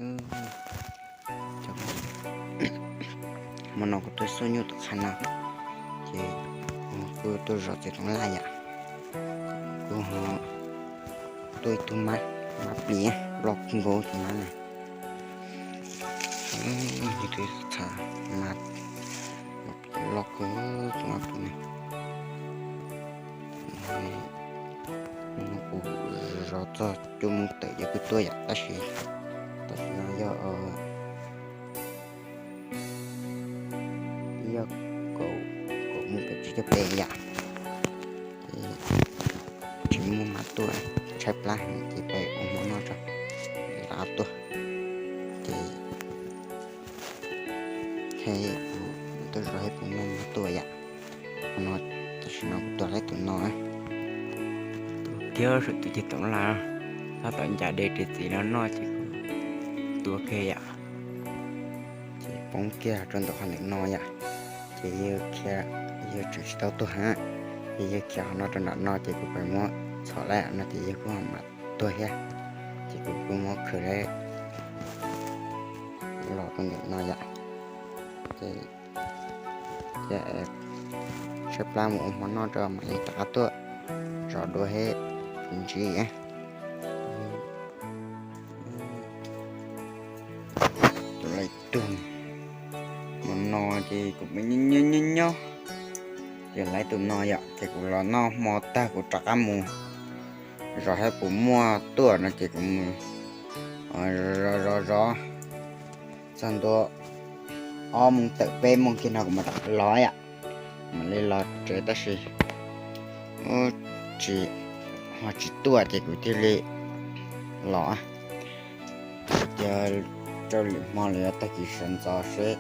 Hmo no kuv tuaj xub nyuj tom qhov no, ces kuv tuaj zov txiv toov laj yom. Kuv ho tuaj ib tug mab, mab plis loj kawg nkaus tus mab na. Tus txha mab loj kawg tus mab plis na. Kuv zov txog cuaj moos tawm ces kuv tuaj yom, tab sis tam sim no yog, yog kaum, kaum moos pem tsib caug peb yom. Ces tsis muaj mab tuaj, tshaib plab heev ces peb ua hmo noj tso, rov qab tuaj. Ces thiab kuv tuaj zov thiab puas muaj mab tuaj yom. Tam sim no kuv tua laib tus no, tus thiab saum tus ceg toov laj, tab tom ncav de ris txiv no noj ces kuv tua kiag yom. Ces poob kiag rau ntawm qhov ntawm no yom. Ces yawg khiav, yawg tseem tsis tau tuag hab, ces yawg khiav qhov no rau nram no ces kuv pheej muab txhom laib no ces yawg kuj mam tuag thiab. Ces kuv kuj muab khwv laib los rau ntawm no yom. Ces tshaib plab mus ua hmo noj rau mam li rov qab tuaj zov dua thiab ntsib. Tus laib tug mus no ces kuv nyob nyob nyob, ces laib tus no yom, ces kuv los noj hmo tag kuv rov qab mus zov thiab puas muaj tuaj no ces kuv mus zov zov zov txog ntua ob moos tawm peb moos kiag no kuv mam rov los yom. Mam li los tsev tab sis tsis, ho tsis tuaj ces kuv thiaj li los. Ces rau lwm hmo lawm yuav tag kis sawv ntxov seb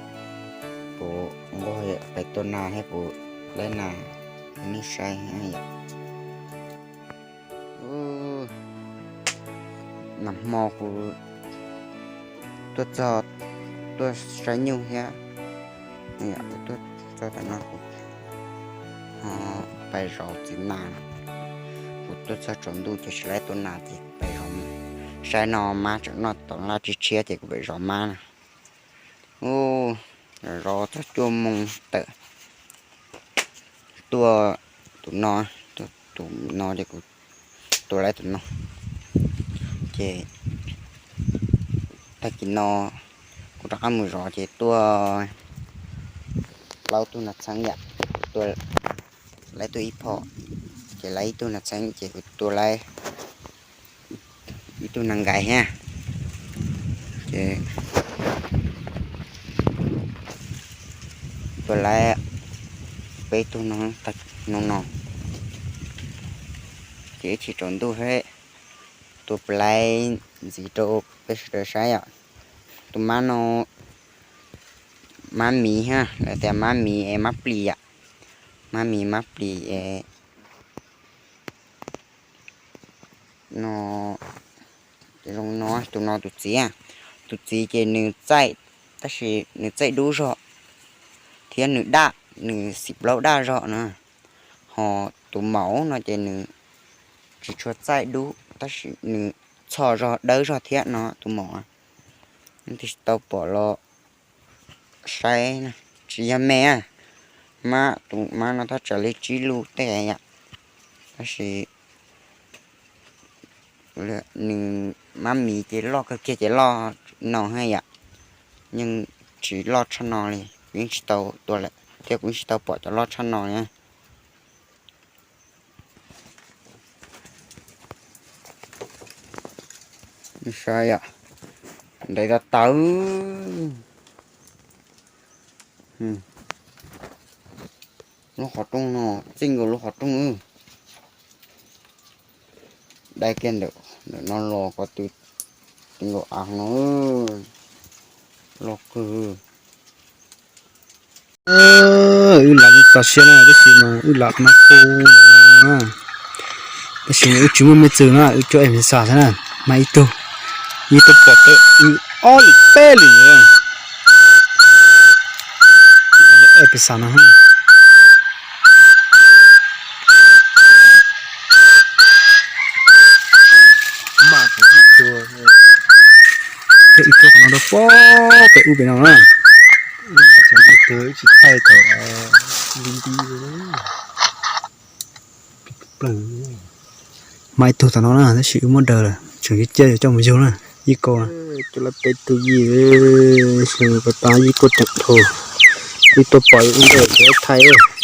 puas nquag pem tua nas thiab puas laib nas, nej saib yom. Nag hmo kuv tuaj txog, tuaj saib nyuj thiab, tuaj txog tam no kuv pais zov txiv nas. Kuv tuaj txog tsaus ntuj ces tsis laib tua nas ces pais zov. Saib no mab tseem noj tom laj tshiab tshiab ces kuv pais zov mab na. Ub, zov txog cuaj moos tawm tuaj tus no, tus no ces kuv tua laib tus no. Ces tag kis no kuv rov qab mus zov ces tuaj plaub tug nas txheeb yom, ces kuv tua laib tuaj ib phom, ces laib ib tug nas txheeb ces kuv tua laib ib tug nas nkais thiab, ces tua laib peb tug no, tag hnub no ces ib chim tsaus ntuj thiab tua puas laib ntxiv rau peb sawv daws saib yom. Tus mab no mab miv thiab, lawv tias mab miv es mab plis yom, mab miv mab plis es no. Zoo no tus no tus txiv, tus txiv ces nws txaij, tab sis nws txaij dub zog thiab nws daj, nws xim plaub daj zog na. Ho tus maum no ces nws tsis tshua txaij dub tab sis nws txho zog dawb zog thiab no tus maum. Tsis tau pom los saib, tsis yog me, mab tus mab no thaj tsam li tsib lub tej yom, tab sis nws mab miv ces loj kawg kiag ces loj no thiab yom, yeej tsis loj tshaj no li, kuv yeej tsis tau tua lawm thiab kuv yeej tsis tau pom cov loj tshaj no li. Saib yom, ntais tau tawv lub qhov rooj no, txij nkaus lub qhov rooj. Dai kiag ntawm no los ko tw, txij nkaus av no loj kawg. Wb lam txog siab na, tab sis mas wb lam mas tu no, tab sis mas wb tsis muaj me txwm na, wb coj es pes xas xwb na, mas ib tug, ib tug pom tau wb ob lwm peb lwm. Es pes xas no, mas ib tug, thiab ib tug Nrog pob pem ub pem no na. Ib tug tsis thaij thaum li nti li. Mas ib tug tom no na, tab sis wb muab daws lawm, tseem cia coj mus yug na, yij kau na. Cov laj peb tug yij, xyoo ko tas yij kau tseem dhau, yij tuaj pom ib ntawm cov thaij.